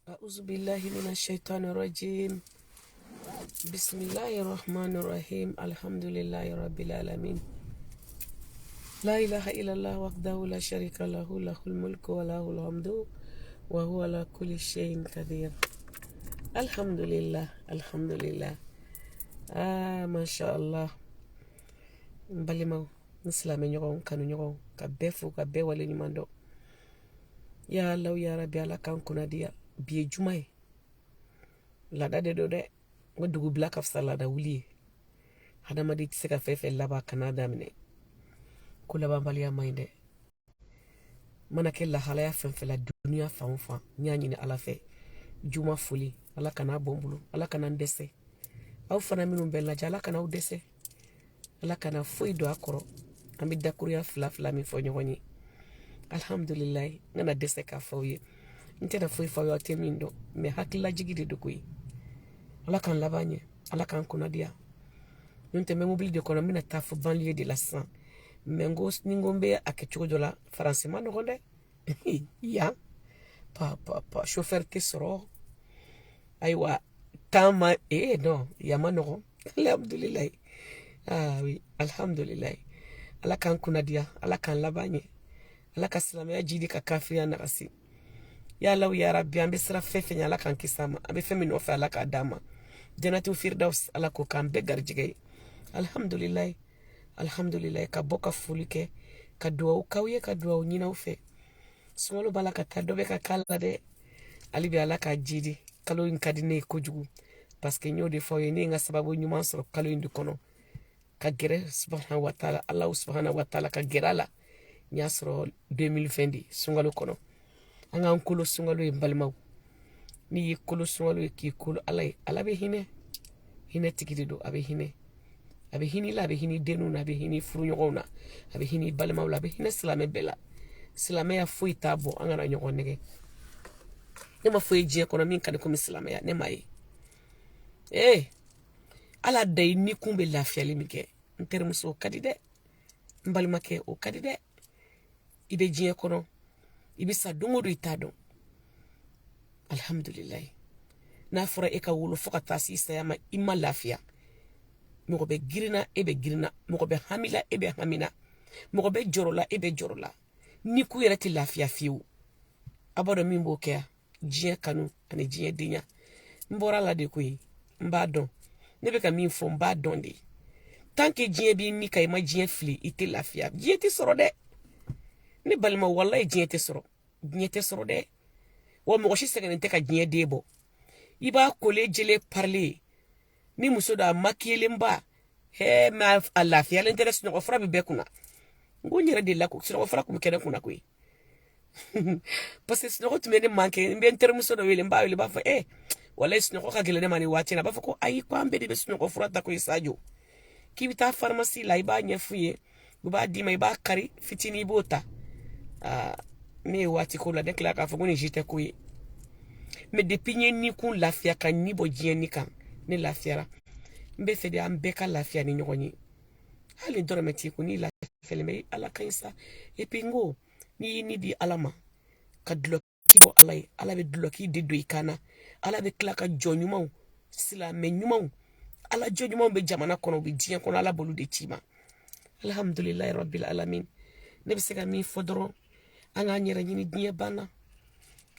أعوذ بالله من الشيطان الرجيم بسم الله الرحمن الرحيم الحمد لله رب العالمين لا إله إلا الله وحده لا شريك له له الملك وله الحمد وهو على كل شيء قدير الحمد لله الحمد لله آه ما شاء الله n balimaw n silamɛɲɔgɔnw kanuɲɔgɔnw ka bɛɛ fo ka bɛɛ waleɲuman dɔn ya Alahu ya Rabi ala k'an kunnadiya bi ye juma ye laada de don dɛ n ko dugubila ka fisa laada wuli ye hadamaden tɛ se ka fɛn fɛn laban kana daminɛ ko labanbaliya man ɲi dɛ mana kɛ lahalaya fɛn fɛn la duniya fan o fan n y'a ɲini ala fɛ juma foli ala kana bɔ n bolo ala kana n dɛsɛ aw fana minnu bɛ lajɛ ala kana aw dɛsɛ ala kana foyi don a kɔrɔ an bɛ dakuruya fila fila min fɔ ɲɔgɔn ye alihamudulilayi n kana dɛsɛ k'a fɔ aw ye n tɛna foyi fɔ aw ye aw tɛ min dɔn mɛ hakililajigi de don koyi ala k'an laban ɲɛ ala k'an kunnadiya n'o tɛ n bɛ mobili de kɔnɔ n bɛna taa fo banlieue de la sisan mɛ n ko ni n ko n bɛ a kɛ cogo dɔ la faransi man nɔgɔn dɛ yan pa pa pa chauffeur tɛ sɔrɔ ayiwa temps ma ee non yan man nɔgɔn alhamdulilayi ah oui alhamdulilayi ala k'an kunnadiya ala k'an laban ɲɛ ala ka silamɛya jidi ka kafiriya nagasi ya Alahu ya Rabi an bɛ siran fɛn fɛn ɲɛ ala k'an kisi a ma an bɛ fɛn min nɔfɛ ala k'a d'an ma jannatu firdaus ala k'o k'an bɛɛ garijɛgɛ ye alhamdulilayi alhamdulilayi ka bɔ ka foli kɛ ka duwawu k'aw ye ka duwawu ɲini aw fɛ sunkalo b'a la ka taa dɔ bɛ ka k'a la dɛ hali bi ala k'a jidi kalo in ka di ne ye kojugu parce que n y'o de fɔ aw ye ne ye n ka sababu ɲuman sɔrɔ kalo in de kɔnɔ ka gɛrɛ subahana wa taala ala subahana wa taala ka gɛrɛ a la n y'a sɔrɔ 2020 de sunkalo kɔnɔ an k'an kolo sunkalo ye n balimaw n'i y'i kolo sunkalo ye k'i kolo ala ye ala bɛ hinɛ hinɛ tigi de don a bɛ hinɛ a bɛ hinɛ i la a bɛ hinɛ denw na a bɛ hinɛ furuɲɔgɔnw na a bɛ hinɛ balimaw la a bɛ hinɛ silamɛ bɛɛ la silamɛya foyi t'a bɔ an kana ɲɔgɔn nɛgɛ ne ma foyi diɲɛ kɔnɔ min ka di komi silamɛya ne ma ye ee ala da i ni kun bɛ lafiyali min kɛ n terimuso o ka di dɛ n balimakɛ o ka di dɛ i bɛ diɲɛ kɔnɔ i bɛ sa don o don i t'a dɔn alihamudulilayi n'a fɔra e ka wolo fo ka taa se i saya ma i ma lafiya mɔgɔ bɛ girinna e bɛ girinna mɔgɔ bɛ hamila e bɛ hamina mɔgɔ bɛ jɔrɔ la e bɛ jɔrɔ la ni ku yɛrɛ tɛ lafiya fiyewu a b'a dɔn min b'o kɛ diɲɛ kanu ani diɲɛ denya n bɔra la de koyi n b'a dɔn ne bɛ ka min fɔ n b'a dɔn de tant que diɲɛ b'i ni ka i ma diɲɛ fili i tɛ lafiya diɲɛ tɛ sɔrɔ dɛ ne balima walayi diɲɛ tɛ sɔrɔ diɲɛ tɛ sɔrɔ dɛ wa mɔgɔ si sɛgɛnnen tɛ ka diɲɛ den bɔ i b'a kolen jɛlen parilen ni muso don a makiyelenba hɛ mɛ a lafiyalen tɛ dɛ sunɔgɔ fura bɛ bɛɛ kunna n ko n yɛrɛ de la ko sunɔgɔ fura tun bɛ kɛ ne kunna koyi parce que sunɔgɔ tun bɛ ne manqué n bɛ n terimuso dɔ wele n b'a wele n b'a fɔ eh walayi sunɔgɔ ka gɛlɛn ne ma nin waati in na a b'a fɔ ko ayi ko an bɛɛ de bɛ sunɔgɔ fura ta koyi Sajo k'i bɛ taa farimasi la i b'a ɲɛf'u ye u b'a d'i ma i b'a kari fitinin i b'o ta aa ne ye waati ko la ne tila k'a fɔ ko nin si tɛ ko ye mɛ depuis n ye ni kun lafiya ka ni bɔ diɲɛ ni kan ne lafiyara n bɛ fɛ de an bɛɛ ka lafiya ni ɲɔgɔn ye hali dɔrɔmɛ t'i kun n'i lafiyalen bɛ ala ka ɲi sa et puis n ko n'i y'i ni di ala ma ka dulɔki bɔ ala ye ala bɛ dulɔki de don i kan na ala bɛ tila ka jɔn ɲumanw silamɛ ɲumanw ala jɔn ɲumanw bɛ jamana kɔnɔ u bɛ diɲɛ kɔnɔ ala b'olu de ci ma alhamdulilayi rabbil alamin ne bɛ se ka min fɔ dɔrɔn an k'an yɛrɛ ɲini diɲɛ banna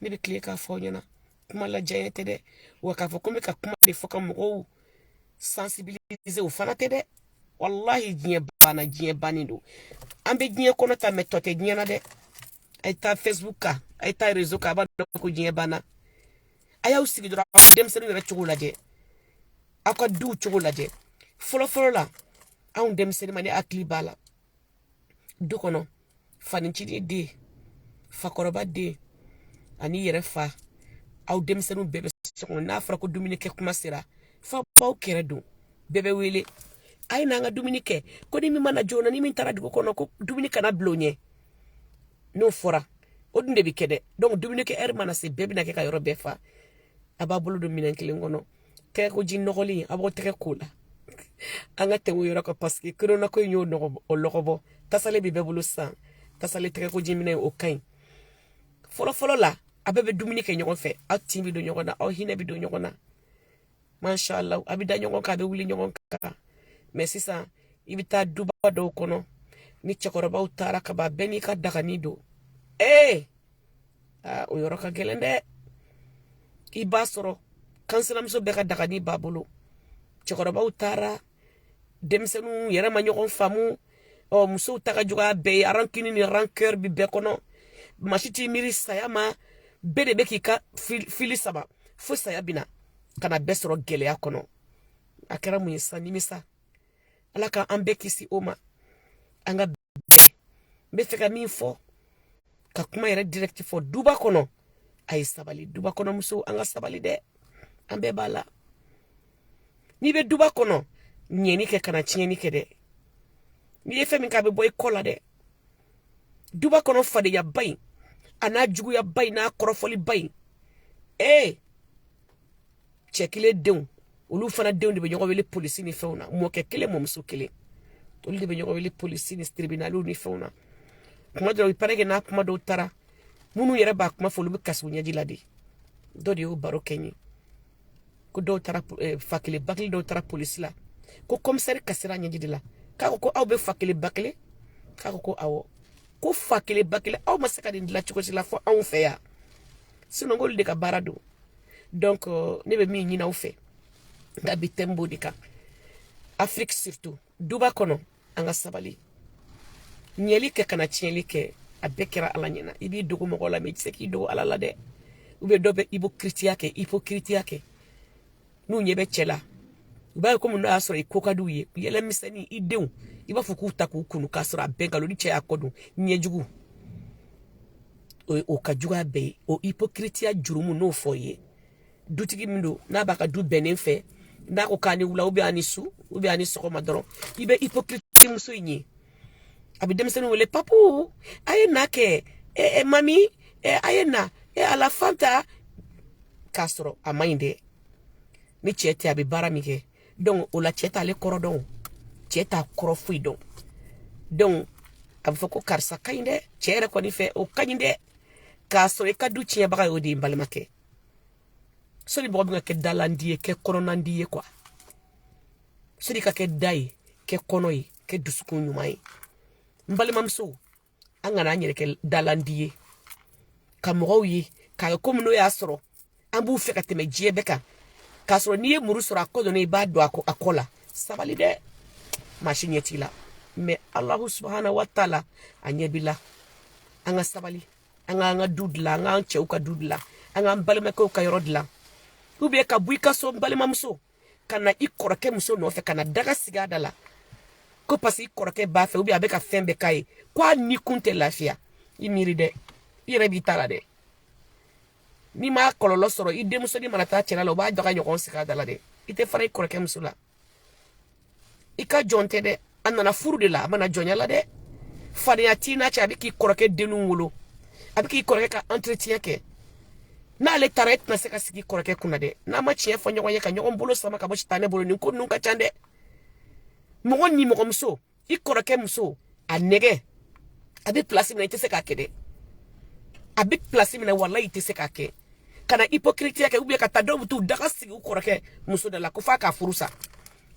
ne bɛ tile k'a fɔ aw ɲɛna kuma lajaya tɛ dɛ wa k'a fɔ ko n bɛ ka kuma de fɔ ka mɔgɔw sensibiliser o fana tɛ dɛ walahi diɲɛ banna diɲɛ bannen don an bɛ diɲɛ kɔnɔ ta mɛ tɔ tɛ diɲɛ na dɛ a ye taa facebook kan a ye taa réseau kan a b'a dɔn ko diɲɛ banna a y'aw sigi dɔrɔn aw ka denmisɛnninw yɛrɛ cogo lajɛ aw ka duw cogo lajɛ fɔlɔ fɔlɔ la anw denmisɛnnin ma ne hakili b'a la du kɔnɔ fanicinin den fakɔrɔba den ani yɛrɛ fa aw denmisɛnninw bɛɛ bɛ so kɔnɔ n'a fɔra ko dumuni kɛ kuma sera f'aw b'aw kɛrɛ don bɛɛ bɛ wele a ye n'an ka dumuni kɛ ko ni min ma na joona ni min taara dugu kɔnɔ ko dumuni kana bila o ɲɛ n'o fɔra o dun de bɛ kɛ dɛ donc dumuni kɛ ɛri mana se bɛɛ bɛna kɛ ka yɔrɔ bɛɛ fa a b'a bolo don minɛn kelen kɔnɔ tɛgɛko ji nɔgɔlen a b'aw tɛgɛ k'o la an ka tɛmɛ o yɔrɔ kan parce que korona ko in y'o o lɔgɔ bɔ tasale bɛ bɛɛ bolo sisan tasale tɛgɛko ji minɛ o ka ɲi fɔlɔ fɔlɔ la A bɛɛ bɛ dumuni kɛ ɲɔgɔn fɛ, aw tin bɛ don ɲɔgɔn na, aw hinɛ bɛ don ɲɔgɔn na, masha Allah. A bɛ da ɲɔgɔn kan, a bɛ wuli ɲɔgɔn kan. Mais sisan, i bɛ taa duba dɔw kɔnɔ, ni cɛkɔrɔbaw taara ka ban, bɛɛ n'i ka dagani don. Ee, aa, o yɔrɔ ka gɛlɛn dɛ. I b'a sɔrɔ kansinamuso bɛɛ ka dagani b'a bolo. Cɛkɔrɔbaw taara, denmisɛnninw yɛrɛ ma ɲɔgɔn faamu. Ɔ, musow ta ka jugu a bɛɛ ye. Rancune ni rancœur bi bɛɛ kɔnɔ. Maa si t'i miiri saya ma. Bɛɛ de bɛ k'i ka fili sama fo saya bina ka na bɛɛ sɔrɔ gɛlɛya kɔnɔ. A kɛra mun ye sisan? Nimisa. Ala ka an bɛɛ kisi o ma. An ka bɛn. N bɛ fɛ ka min fɔ, ka kuma yɛrɛ direct fɔ, duba kɔnɔ, a ye sabali. Duba kɔnɔ musow, an ka sabali dɛ. An bɛɛ b'a la. N'i bɛ duba kɔnɔ, ɲɛni kɛ, kana tiɲɛni kɛ dɛ. N'i ye fɛn min kɛ, a bɛ bɔ i kɔ la dɛ. Duba kɔnɔ, fadenyaba in, a n'a juguyaba in, n'a kɔrɔfɔliba in, ee, cɛ kelen denw, olu fana denw de bɛ ɲɔgɔn wele polisi ni fɛnw na. Mɔkɛ kelen, mɔmuso kelen, olu de bɛ ɲɔgɔn wele polisi ni tribunaliw ni fɛnw na. Kuma dɔw, i paraît que n'a kuma dɔw taara, minnu yɛrɛ b'a kuma fɔ, olu bɛ kasi u ɲɛji la de. Dɔ de y'o baro kɛ n ye ko dɔw taara fa kelen ba kelen, dɔw taara polisi la, ko commissaire kasira ɲɛji de la, k'a ko ko aw bɛ fa kelen ba kelen? K'a ko ko awɔ. Ko fa kelen ba kelen, aw ma se ka nin dilan cogo si la fo anw fɛ yan? Sinon k'olu de ka baara don. Donc ne bɛ min ɲini aw fɛ, nka bi thème b'o de kan, Afrique, surtout duba kɔnɔ, an ka sabali. Ɲɛli kɛ, kana tiɲɛli kɛ. A bɛɛ kɛra Ala ɲɛna. I b'i dogo mɔgɔ la, mais i tɛ se k'i dogo Ala la dɛ. Ou bien dɔ bɛ hypocrite kɛ, hypocrite kɛ. N'u ɲɛ bɛ cɛ la, u b'a ye komi n'o y'a sɔrɔ i ko ka d'u ye, yɛlɛ misɛnnin, i denw, i b'a fɔ k'u ta k'u kunu, k'a sɔrɔ a bɛɛ nkalon. Ni cɛ y'a kɔ don, ɲɛjugu o ka jugu a bɛɛ ye. O hypocrite jurumu, n'o fɔ i ye, dutigi min don, n'a b'a ka du bɛnnen fɛ, n'a ko k'a ni wula, ou bien a ni su, ou bien a ni sɔgɔma dɔrɔn, i bɛ hypocrite muso in ye, a bɛ denmisɛnninw wele: "Papu, a ye na kɛ." "E, e mami, e, a ye na." "E ala fanta." K'a sɔrɔ a man ɲi dɛ. Ni cɛ tɛ, a bɛ baara min kɛ, donc o la cɛ t'ale kɔrɔ dɔn, cɛ t'a kɔrɔ foyi dɔn. Donc a bɛ fɔ ko karisa ka ɲi dɛ, cɛ yɛrɛ kɔni fɛ, o ka ɲi dɛ, k'a sɔrɔ i ka du tiɲɛbaga ye o de ye. N balimakɛ, sɔni mɔgɔ min ka kɛ dalandi ye, kɛ kɔnɔnandi ye quoi. Sɔni ka kɛ da ye, kɛ kɔnɔ ye, kɛ dusukun ɲuman ye. N balimamuso, an kana an yɛrɛ kɛ dalandi ye ka mɔgɔw ye k'a kɛ komi n'o y'a sɔrɔ an b'u fɛ ka tɛmɛ diɲɛ bɛɛ kan, k'a sɔrɔ n'i ye muru sɔrɔ a kɔ dɔrɔn, i b'a don a kɔ la. Sabali dɛ. Maa si ɲɛ t'i la, mais Alahu subahana wa taala, a ɲɛ b'i la. An ka sabali, an k'an ka du dilan, an k'an cɛw ka du dilan, an k'an balimakɛw ka yɔrɔ dilan. Ou bien ka bɔ i ka so, n balimamuso, ka na i kɔrɔkɛ muso nɔfɛ, ka na daga sigi a da la, ko parce que i kɔrɔkɛ b'a fɛ, ou bien a bɛ ka fɛn bɛɛ k'a ye, ko a ni kun tɛ lafiya. I miiri dɛ, i yɛrɛ b'i ta la dɛ. N'i m'a kɔlɔlɔ sɔrɔ, i denmusonin mana taa cɛla la, o b'a daga ɲɔgɔn sigi a da la dɛ. I tɛ fara i kɔrɔkɛ muso la. I ka jɔn tɛ dɛ, a nana furu de la, a mana jɔnya la dɛ. Fadenya t'i n'a cɛ. A bɛ k'i kɔrɔkɛ denninw wolo, a bɛ k'i kɔrɔkɛ ka entretien kɛ. N'ale taara, e tɛna se ka sigi kɔrɔkɛ kunna dɛ. N'a ma tiɲɛ fɔ ɲɔgɔn ye, ka ɲɔgɔn bolo sama ka bɔ sitanɛ bolo, nin ko ninnu ka ca dɛ. Mɔgɔ ni mɔgɔmuso, i kɔrɔkɛ muso, a nɛgɛ, a bɛ place min na, i tɛ se k'a kɛ dɛ. A bɛ place min na, walayi, i tɛ se k'a kɛ. Ka na hypocrite kɛ, ou bien ka taa, dɔw bɛ t'u daga sigi u kɔrɔkɛ muso da la, ko f'a k'a furu sa,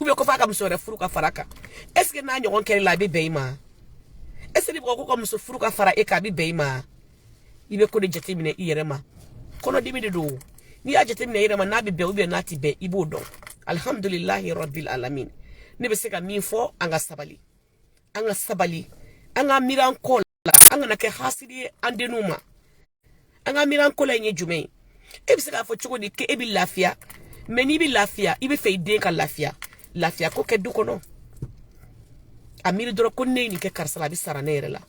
ou bien ko f'a ka muso wɛrɛ furu ka fara a kan. Est ce que n'a ɲɔgɔn kɛr'i la, a bɛ bɛn i ma? Est ce que ni mɔgɔ ko ka muso furu ka fara e kan, a bɛ bɛn i ma? I bɛ ko de jateminɛ i yɛrɛ ma. Kɔnɔdimi de don. N'i y'a jateminɛ i yɛrɛ ma, n'a bɛ bɛn ou bien n'a tɛ bɛn, i b'o dɔn. Alihamudulilahi rabil alamin. Ne bɛ se ka min fɔ, an ka sabali, an ka sabali, an ka miiri an kɔ la, an kana kɛ hasidi ye an denninw ma. An ka miiri an kɔ la in ye jumɛn ye? E bɛ se k'a fɔ cogo di k'e bɛ lafiya? Mais n'i bɛ lafiya, i bɛ fɛ i den ka lafiya. Lafiya ko kɛ du kɔnɔ. A miiri dɔrɔn ko ne ye nin kɛ karisa la, a bɛ sara ne yɛrɛ la.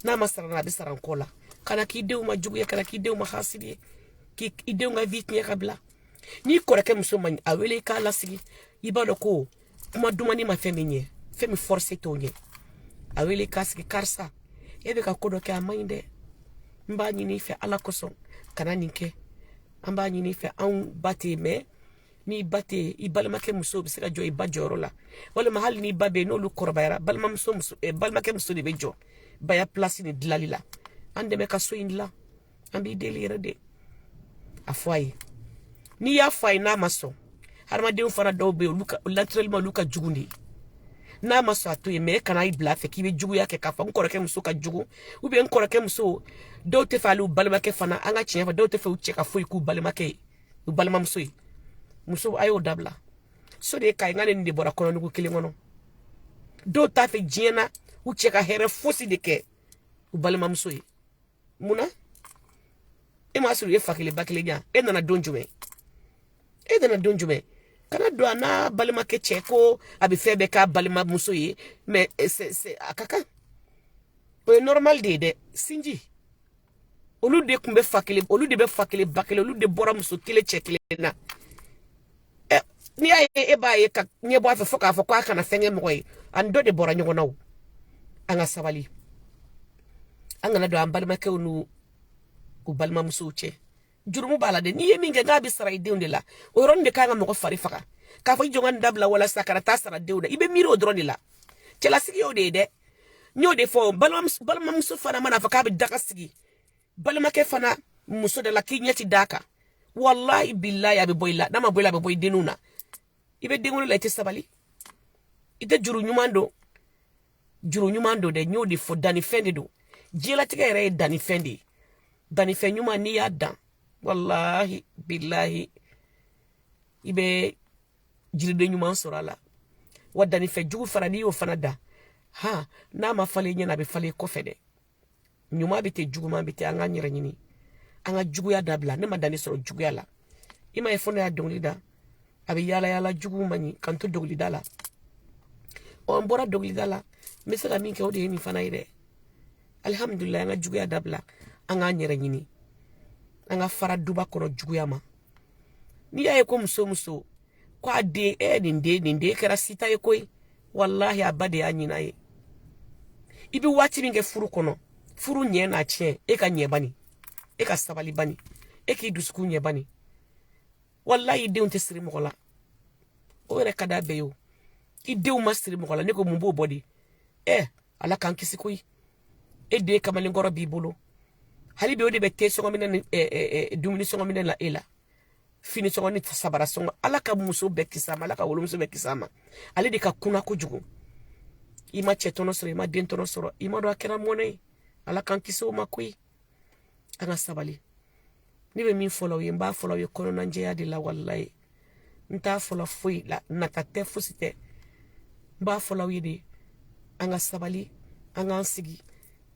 N'a ma sara n na, a bɛ sara n kɔ la. Kana k'i denw ma jugu ye, kana k'i denw ma hasidi ye, k'i denw ka vie tiɲɛ ka bila. N'i kɔrɔkɛ muso ma ɲi, a wele i k'a lasigi. I b'a dɔn ko kuma dumani ma fɛn min ɲɛ, fɛn min forcé t'o ɲɛ. A wele i k'a sigi: "Karisa, e bɛ ka ko dɔ kɛ, a man ɲi dɛ. N b'a ɲini i fɛ Ala kosɔn, kana nin kɛ. An b'a ɲini i fɛ, anw ba tɛ yen, mais n'i ba tɛ yen, i balimakɛ muso bɛ se ka jɔ i ba jɔyɔrɔ la. Walima hali n'i ba bɛ yen, n'olu kɔrɔbayara, balimamuso muso, balimakɛ muso de bɛ jɔ baya place ni dilali la. An dɛmɛ ka so in dilan. An b'i deli yɛrɛ de, a fɔ a ye. N'i y'a fɔ a ye, n'a ma sɔn, hadamadenw fana dɔw bɛ yen, olu ka naturellement olu ka jugu de. N'a ma sɔn, a to yen. Mais e kana i bila a fɛ k'i bɛ juguya kɛ k'a fɔ n kɔrɔkɛ muso ka jugu, ou bien n kɔrɔkɛ muso. Dɔw tɛ fɛ hali u balimakɛ fana. An ka tiɲɛ fɔ, dɔw tɛ fɛ u cɛ ka foyi k'u balimakɛ ye, u balimamuso ye. Muso, a y'o dabila. So de ye k'a ye, n ka nin de bɔra kɔnɔnugu kelen kɔnɔ. Dɔw t'a fɛ diɲɛ na u cɛ ka hɛrɛ fosi de kɛ u balimamuso ye. Munna? E m'a sɔrɔ u ye fa kelen ba kelen ɲa. E nana don jumɛn? E nana don jumɛn? Kana don a n'a balimakɛ cɛ ko a bɛ fɛn bɛɛ k'a balimamuso ye. Mais c'est a ka kan, o ye normal de ye dɛ. Sinji, olu de tun bɛ fa kelen, olu de bɛ fa kelen ba kelen, olu de bɔra muso kelen cɛ kelen na. Ɛ, n'i y'a ye e b'a ye ka ɲɛbɔ a fɛ fo k'a fɔ k'a kana fɛn kɛ mɔgɔ ye, ani dɔ de bɔra ɲɔgɔn na. O an ka sabali, an kana don an balimakɛw n'u u balimamusow cɛ. Jurumu b'a la dɛ. N'i ye min kɛ, k'a bɛ sara i denw de la. O yɔrɔnin de kan ka mɔgɔ fari faga k'a fɔ i jɔ ka nin dabila walasa kana taa sara denw na. I bɛ miiri o dɔrɔn de la. Cɛlasigi y'o de ye dɛ. N y'o de fɔ, balimamuso fana mana fɔ k'a bɛ daga sigi balimakɛ fana muso de la, k'i ɲɛ ti d'a kan, walahi bilahi, a bɛ bɔ i la. N'a ma bɔ i la, a bɛ bɔ i denninw na. I bɛ denwolo la, i tɛ sabali, i tɛ juru ɲuman don, juru ɲuman don dɛ. N y'o de fɔ, dannifɛn de don. Diɲɛlatigɛ yɛrɛ ye dannifɛn de ye. Dannifɛn ɲuman, n'i y'a dan, walahi bilahi, i bɛ jiriden ɲuman sɔrɔ a la. Wa dannifɛn jugu fana, n'i y'o fana dan, han, n'a ma falen ɲɛna, a bɛ falen kɔfɛ dɛ. Ɲuman bɛ ten, juguman bɛ ten. An k'an yɛrɛ ɲini, an ka juguya dabila. Ne ma danni sɔrɔ juguya la. I m'a ye, fo ne y'a dɔnkili da, a bɛ yaala yaala juguw ma ɲi ka n to dɔnkilida la. Ɔ, n bɔra dɔnkilida la, n bɛ se ka min kɛ, o de ye nin fana ye dɛ. Alihamudulilayi. An ka juguya dabila, an k'an yɛrɛ ɲini, an ka fara duba kɔnɔ juguya ma. N'i y'a ye ko muso ko a den, ɛ, nin den kɛra sita ye koyi, walahi, a ba de y'a ɲin'a ye. I bɛ waati min kɛ furu kɔnɔ, furu ɲɛ n'a tiɲɛ, e ka ɲɛ bani, e ka sabali bani, e k'i dusukun ɲɛ bani. Walahi, denw tɛ siri mɔgɔ la. O yɛrɛ ka d'a bɛɛ ye. O i denw ma siri mɔgɔ la, ne ko mun b'o bɔ de? Ɛ, Ala k'an kisi koyi. E den kamalenkɔrɔ b'i bolo hali bi, o de bɛ te sɔngɔminɛ ni dumuni sɔngɔminɛ la e la, fini sɔngɔ ni sabara sɔngɔ. Ala ka muso bɛɛ kisi a ma, Ala ka wolomuso bɛɛ kisi a ma. Ale de ka kunna kojugu. I ma cɛ tɔnɔ sɔrɔ, i ma den tɔnɔ sɔrɔ, i ma dɔn a kɛra mɔnɛ ye. Ala k'an kisi o ma koyi. An ka sabali. Ne bɛ min fɔlɔ ye, n b'a fɔlɔ ye kɔnɔnajɛya de la. Walayi, n t'a fɔlɔ foyi la, nata tɛ, fosi tɛ. N b'a fɔlɔ aw ye de, an ka sabali, an k'an sigi.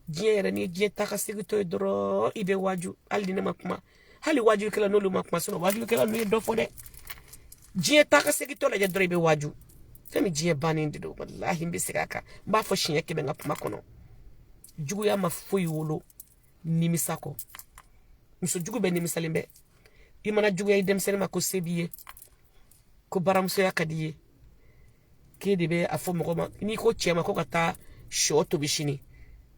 Diɲɛ yɛrɛ, n'i ye diɲɛ ta ka segin to ye dɔrɔn, i bɛ waaju. Hali ni ne ma kuma, hali waajulikɛla n'olu ma kuma sɔrɔ, waajulikɛla n'u ye dɔ fɔ dɛ. Diɲɛ ta ka segin tɔ lajɛ dɔrɔn, i bɛ waaju. Fɛn min diɲɛ bannen de don. Walahi, n bɛ segin a kan, n b'a fɔ siɲɛ 100 n ka kuma kɔnɔ. Juguya ma foyi wolo nimisa kɔ. Muso jugu bɛ nimisalen bɛ. I mana juguya i denmisɛnnin ma ko se b'i ye, ko baramusoya ka di i ye, k'e de bɛ a fɔ mɔgɔ ma. N'i ko cɛ ma ko ka taa sɔ tobi sini,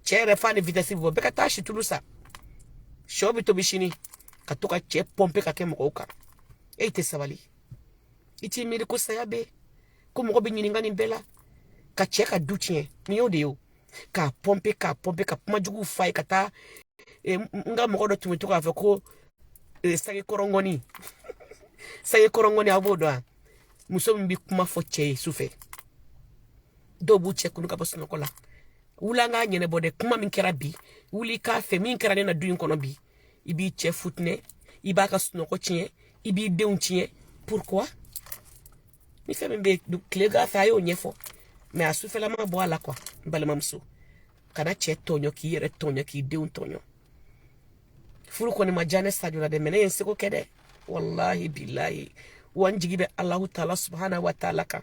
cɛ yɛrɛ fa ni vitesse bɔ, bɛɛ ka taa situlu san, sɔ bɛ tobi sini, ka to ka cɛ pɔnpe ka kɛ mɔgɔw kan. E tɛ sabali, i t'i miiri ko saya bɛ, ko mɔgɔ bɛ ɲininka nin bɛɛ la. Ka cɛ ka du tiɲɛ, nin y'o de ye. O k'a pɔnpe, k'a pɔnpe, ka kuma juguw f'a ye, ka taa. N ka mɔgɔ dɔ tun bɛ to k'a fɔ ko sange kɔrɔngɔni, sange kɔrɔngɔni, aw b'o dɔn wa? Muso min bɛ kuma fɔ cɛ ye sufɛ, dɔw b'u cɛ kunu ka bɔ sunɔgɔ la. Wuli, an k'a ɲɛnabɔ dɛ. Kuma min kɛra bi, wuli k'a fɛ. Min kɛra ne na du in kɔnɔ bi, i b'i cɛ futinɛ, i b'a ka sunɔgɔ tiɲɛ, i b'i denw tiɲɛ. Pourquoi? Ni fɛn min bɛ tilegan fɛ, a y'o ɲɛfɔ, mais a sufɛlama bɔ a la quoi. N balimamuso, kana cɛ tɔɲɔ, k'i yɛrɛ tɔɲɔ, k'i denw tɔɲɔ. Furu kɔni ma diya ne Sadio la dɛ, mais ne ye n seko kɛ dɛ, walahi bilahi. Wa n jigi bɛ Alahu taala subahana wa taala kan.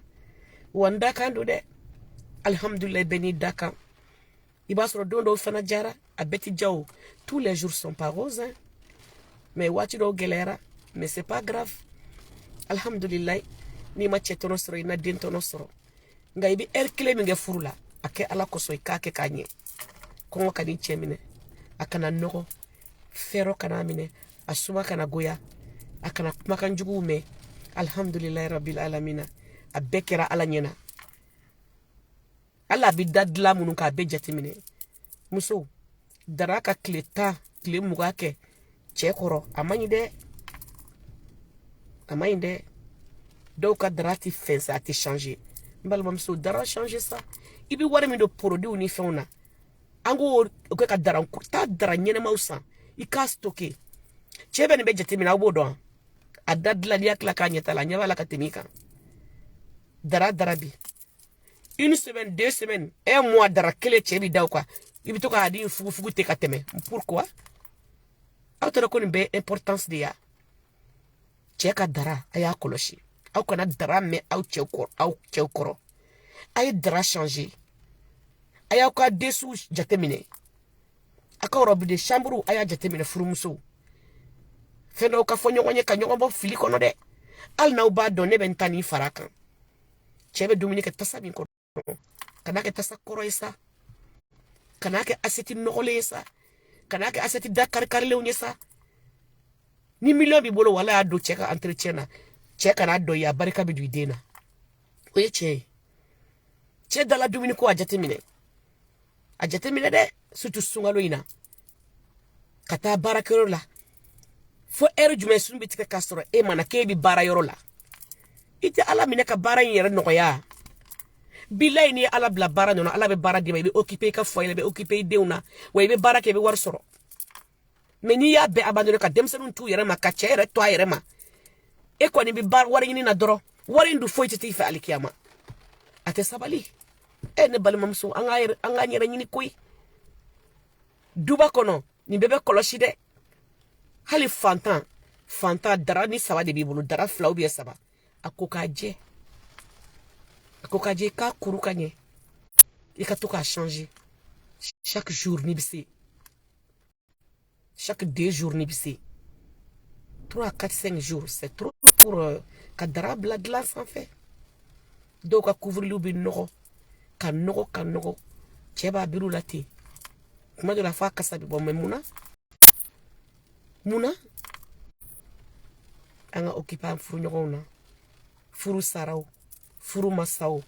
Wa n da kan don dɛ. Alihamudulilayi, bɛɛ n'i da kan. I b'a sɔrɔ don dɔw fana jara, a bɛɛ ti ja o. Tous les jours sont pas roses, hein? Mais waati dɔw gɛlɛyara, mais c'est pas grave. Alihamudulilayi, n'i ma cɛ tɔnɔ sɔrɔ, i na den tɔnɔ sɔrɔ. Nka i bɛ ɛri kelen min kɛ furu la, a kɛ Ala kosɔn, i k'a kɛ k'a ɲɛ. Kɔngɔ ka n'i cɛ minɛ, a kana nɔgɔ fɛrɔ kana minɛ, a suma kana goya, a kana kumakan juguw mɛn. Alihamudulilayi rabil alamina, a bɛɛ kɛra Ala ɲɛna. Hali a bɛ da dilan minnu k'a bɛɛ jateminɛ. Muso dara ka tile 10, tile 20 kɛ. Cɛ kɔrɔ, a man ɲi dɛ, a man ɲi dɛ. Dɔw ka drap ti fɛn sa, a tɛ changer. N balimamuso, drap changer sa. I bɛ wari min don produits ni fɛnw na, an k'o kɛ ka drap taa, drap ɲɛnɛmaw san, i k'a stocker. Cɛ bɛ nin bɛɛ jateminɛ, aw b'o dɔn. A da dilan, n'i y'a tila k'a ɲɛta la, a ɲɛ b'a la ka tɛmɛ i kan. Drap, drap bi une semaine, 2 semaines, un mois, drap kelen cɛ bi da o kan. I bɛ to k'a di fugufugu ten ka tɛmɛ. Pourquoi? Aw taara ko nin bɛɛ importance de ya. Cɛ ka drap, a y'a kɔlɔsi. Aw kana drap mɛn aw cɛw kɔrɔ, aw cɛw kɔrɔ. A ye drap changer. A y'aw ka dessous jateminɛ, a ka robe de chambre, a y'a jateminɛ. Furumusow, fɛn dɔw ka fɔ ɲɔgɔn ye ka ɲɔgɔn bɔ fili kɔnɔ dɛ. Hali n'aw b'a dɔn, ne bɛ n ta nin fara kan. Cɛ bɛ dumuni kɛ tasa min kɔnɔ, kana kɛ tasa kɔrɔ ye sa, kana kɛ assiette nɔgɔlen ye sa, kana kɛ assiette da kari-karilenw ye sa. Ni miliyɔn b'i bolo, wala y'a don cɛ ka entretien na, cɛ kana dɔn i ye, a barika bɛ don i den na. O ye tiɲɛ ye. Cɛ dala dumuni ko, a jateminɛ, a jateminɛ dɛ, surtout sunkalo in na. Ka taa baarakɛyɔrɔ la fo ɛri jumɛn, sun bɛ tigɛ k'a sɔrɔ e mana k'e bɛ baara yɔrɔ la. I tɛ Ala minɛ ka baara in yɛrɛ nɔgɔya. Bilayi, n'i ye Ala bila baara nɔ, Ala bɛ baara d'i ma. I bɛ occuper i ka foyer la, i bɛ occuper i denw na, wa i bɛ baara kɛ, i bɛ wari sɔrɔ. Mais n'i y'a bɛɛ abandonné, ka denmisɛnninw t'u yɛrɛ ma, ka cɛ yɛrɛ to a yɛrɛ ma, e kɔni bɛ baara wari ɲini na dɔrɔn, wari in dun foyi tɛ t'i fɛ alikiyama. A tɛ sabali. E ne balimamuso, an k'a an k'an yɛrɛ ɲini koyi. Duba kɔnɔ, nin bɛɛ bɛ kɔlɔsi dɛ. Hali fantan fantan, drap ni saba de b'i bolo, drap fila ou bien saba, a ko k'a jɛ, a ko k'a jɛ, i k'a kuru ka ɲɛ, i ka to k'a changer chaque jour n'i bɛ se, chaque 2 jours n'i bɛ se. 3, 4, 5 jours, c'est trop pour ka drap bila dilan sanfɛ. Dɔw ka couvre-litw bɛ nɔgɔ ka nɔgɔ ka nɔgɔ, cɛ b'a biri la ten. Kuma dɔ la, f'a kasa bɛ bɔ. Mais mun na, mun na an ka occuper an furuɲɔgɔnw na? Furu sara o, furu ma sa o,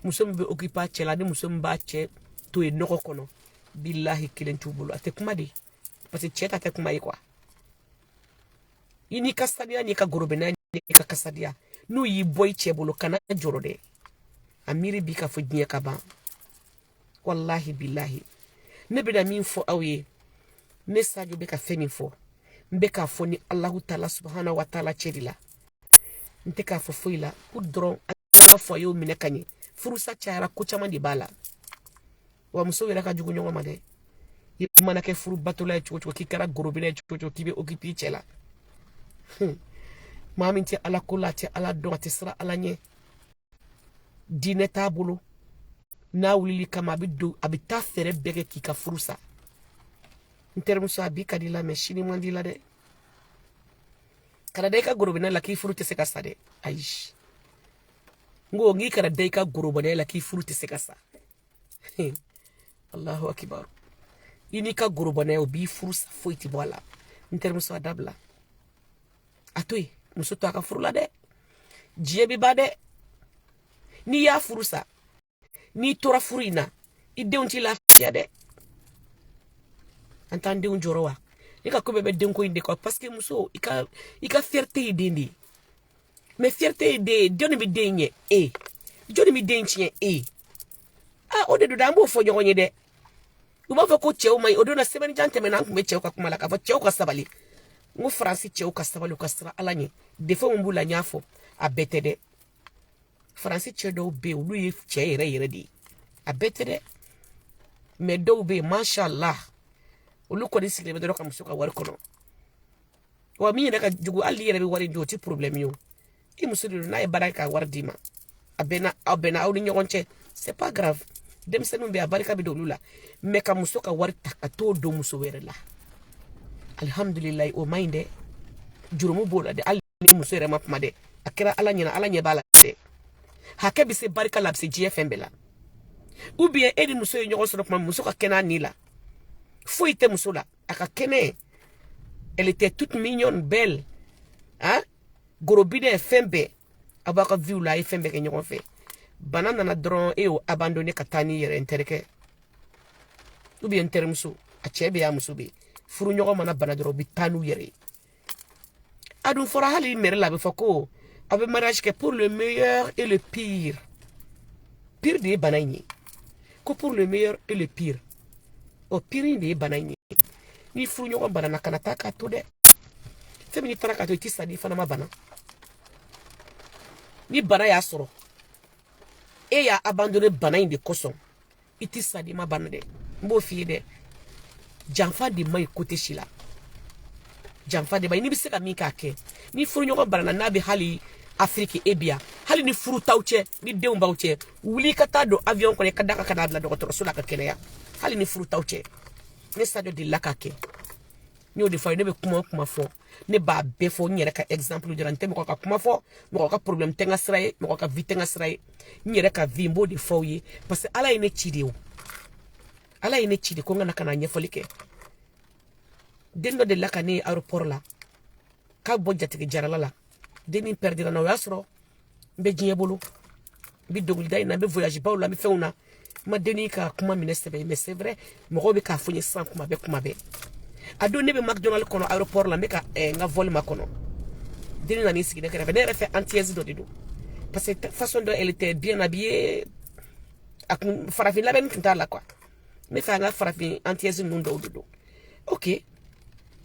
muso min bɛ occuper a cɛ la ni muso min b'a cɛ to yen nɔgɔ kɔnɔ, bilahi, kelen t'u bolo. A tɛ kuma de, parce que cɛ ta tɛ kuma ye quoi. I n'i ka saniya, n'i ka gorobinɛ, n'i ka kasadiya, n'u y'i bɔ i cɛ bolo, kana jɔrɔ dɛ. A miiri bi k'a fɔ diɲɛ ka ban. Walahi bilahi, ne bɛna min fɔ aw ye, ne Sadio bɛ ka fɛn min fɔ, n bɛ k'a fɔ ni Alahu Taala subahana wa taala cɛ de la. N tɛ k'a fɔ foyi la pour dɔrɔn an ka foyerw minɛ ka ɲɛ. Furusa cayara, ko caman de b'a la. Wa musow yɛrɛ ka jugu ɲɔgɔn ma dɛ. I mana kɛ furu batola ye cogo cogo, k'i kɛra gorobinɛ ye cogo cogo, k'i bɛ occuper i cɛ la, maa min tɛ Ala ko la, a tɛ Ala dɔn, a tɛ siran Ala ɲɛ, diinɛ t'a bolo, n'a wulili kama, a bɛ don, a bɛ taa fɛɛrɛ bɛɛ kɛ k'i ka furu sa. N terimuso, a bi ka di la, mais sini man di la dɛ. Kana da i ka gorobinɛ la k'i furu tɛ se ka sa dɛ. Ayi, n ko k'i kana da i ka gorobinɛ la k'i furu tɛ se ka sa. Allahu akibaru. I n'i ka gorobinɛ, o b'i furu sa, foyi tɛ bɔ a la. N terimuso, a dabila, a to yen. Muso to a ka furu la dɛ. Diɲɛ bɛ ban dɛ. N'i y'a furu sa, n'i tora furu in na, i denw t'i lafiya dɛ. An t'an denw jɔrɔ wa? Ne ka ko bɛɛ bɛ denko in de kɔ, parce que muso, i ka fierté ye den de ye. Mais fierté ye den ye, jɔnni bɛ den ɲɛ e? Jɔnni bɛ den tiɲɛ e? Ah, o de don dɛ. An b'o fɔ ɲɔgɔn ye dɛ. U b'a fɔ ko cɛw ma ɲi. O don na, semaine jan tɛmɛna, an tun bɛ cɛw ka kuma la k'a fɔ cɛw ka sabali. N ko Faransi cɛw ka sabali, u ka siran Ala ɲɛ. Défaut min b'u la, n y'a fɔ, a bɛɛ tɛ dɛ. Faransi cɛ dɔw bɛ yen, olu ye cɛ yɛrɛ yɛrɛ de ye. A bɛɛ tɛ dɛ, mais dɔw bɛ yen, mashallah, olu kɔni sigilen bɛ dɔrɔn ka muso ka wari kɔnɔ. Wa min yɛrɛ ka jugu, hali n'i yɛrɛ bɛ wari di, o tɛ problème ye. O i muso de don, n'a ye baara kɛ ka wari d'i ma, a bɛnna, aw bɛnna, aw ni ɲɔgɔn cɛ, c'est pas grave. Denmisɛnninw bɛ yen, a barika bɛ don olu la. Mais ka muso ka wari ta ka t'o don muso wɛrɛ la, alihamudulilayi, o man ɲi dɛ. Jurumu b'o la dɛ. Hali ni muso yɛrɛ ma kuma dɛ, a kɛra Ala ɲɛna, Ala ɲɛ b'a la dɛ. Hakɛ bɛ se barika la, a bɛ se diɲɛ fɛn bɛɛ la. Ou bien e ni muso ye ɲɔgɔn sɔrɔ tuma min, muso ka kɛnɛ a ni la, foyi tɛ muso la, a ka kɛnɛ, elle était toute mignonne, belle, hein, gorobinɛ, fɛn bɛɛ. A b'a ka vie la, a ye fɛn bɛɛ kɛ ɲɔgɔn fɛ. Bana nana dɔrɔn, e y'o abandonné ka taa n'i yɛrɛ n terikɛ ou bien n terimuso. A cɛ bɛ yen, a muso bɛ yen. Furuɲɔgɔn mana bana dɔrɔn, u bɛ taa n'u yɛrɛ ye. A dun fɔra hali mɛri la, a bɛ fɔ ko aw bɛ mariage kɛ pour le meilleur et le pire. Pire de ye bana in ye, ko pour le meilleur et le pire. O pire in de ye bana in ye. Ni furuɲɔgɔn banana, kana taa k'a to dɛ. Fɛn min, n'i taara k'a to, i ti sa n'i fana ma bana. Ni bana y'a sɔrɔ, e y'a abandonné bana in de kosɔn, i ti sa n'i ma bana dɛ. N b'o f'i ye dɛ. Janfa de man ɲi côté si la, janfa de man ɲi. N'i bɛ se ka min k'a kɛ, ni furuɲɔgɔn banana, n'a bɛ hali Afiriki, e bi yan, hali ni furu t'aw cɛ, ni denw b'aw cɛ, wuli ka taa don avion kɔnɔ, i ka da ka n'a bila dɔgɔtɔrɔso la ka kɛnɛya, hali ni furu t'aw cɛ. Ne Sadio delila k'a kɛ. N y'o de fɔ a ye. Ne bɛ kuma o kuma fɔ, ne b'a bɛɛ fɔ n yɛrɛ ka exemple de la. N tɛ mɔgɔ ka kuma fɔ, mɔgɔ ka problème tɛ n ka sira ye, mɔgɔ ka vie tɛ n ka sira ye. N yɛrɛ ka vie, n b'o de fɔ aw ye, parce que Ala ye ne ci de. O Ala ye ne ci de ko n ka na ka na ɲɛfɔli kɛ. Den dɔ delila ka ne ye aéroport la k'a bɔ jatigi jarala la. Dennin perdira na. O y'a sɔrɔ n bɛ diɲɛ bolo, n bɛ dɔnkilida in na, n bɛ voyage baw la, n bɛ fɛnw na. N ma dennin ka kuma minɛ sɛbɛ, mais c'est vrai, mɔgɔw bɛ k'a fɔ n ye sisan kuma bɛɛ, kuma bɛɛ. A don, ne bɛ McDonald kɔnɔ aéroport la, n bɛ ka n ka vol makɔnɔ. Dennin nan'i sigi ne kɛrɛfɛ. Ne yɛrɛ fɛ, antillaise dɔ de don, parce que façon dɔ, elle était bien habillée, a kun farafin labɛnni tun t'a la quoi. Ne fɛ, an ka farafin antillaise ninnu dɔw de don. Ok,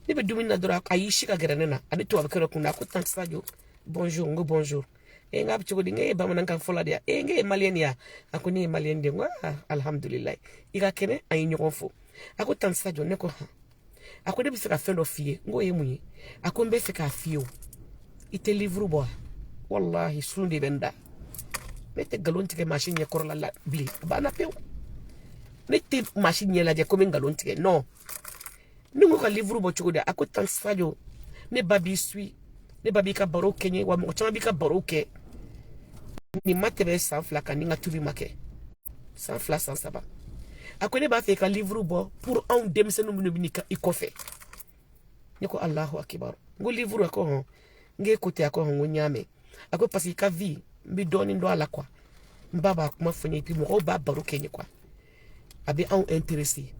ne bɛ dumuni na dɔrɔn, a y'i si ka gɛrɛ ne na. A bɛ tubabukɛ dɔ kun na. A ko: "Tante Sadio, bonjour." N ko: "Bonjour." E, n k'a bɛ cogo di? N k'e ye bamanankan fɔla de ya? E, n k'e ye maliyɛn de ya? A ko ne ye maliyɛn de ye. N ko ah, alhamdulilayi, i ka kɛnɛ. An ye ɲɔgɔn fo. A ko: "Tante Sadio." Ne ko: "Hɔn." A ko: "Ne bɛ fɛ ka fɛn dɔ f'i ye." N k'o ye mun ye? A ko: "N bɛ fɛ k'a f'i ye, o i tɛ livre bɔ wa?" Walahi, sun de bɛ n da. Ne tɛ nkalon tigɛ maa si ɲɛkɔrɔla la bilen, a banna pewu. Ne tɛ maa si ɲɛ lajɛ ko n bɛ nkalon tigɛ, non. Ne ko ka livre bɔ cogo di? A ko: "Tante Sadio, ne ba b'i suit, ne ba b'i ka baro kɛ n ye, wa mɔgɔ caman b'i ka baro kɛ." Nin ma tɛmɛ san 2 kan, ni n ka tubi ma kɛ san 2, san 3. A ko: "Ne b'a fɛ i ka livre bɔ pour anw denmisɛnnin minnu bɛ i kɔfɛ." Ne ko: "Alahu akibaru." N ko: "Livre?" A ko: "Hɔn." N k'e ko ten? A ko: "Hɔn." N ko: "N y'a mɛn." A ko: "Parce que i ka vie, n bɛ dɔɔnin dɔn a la quoi. N ba b'a kuma fɔ n ye, et puis mɔgɔw b'a baro kɛ n ye quoi. A bɛ anw intéressé."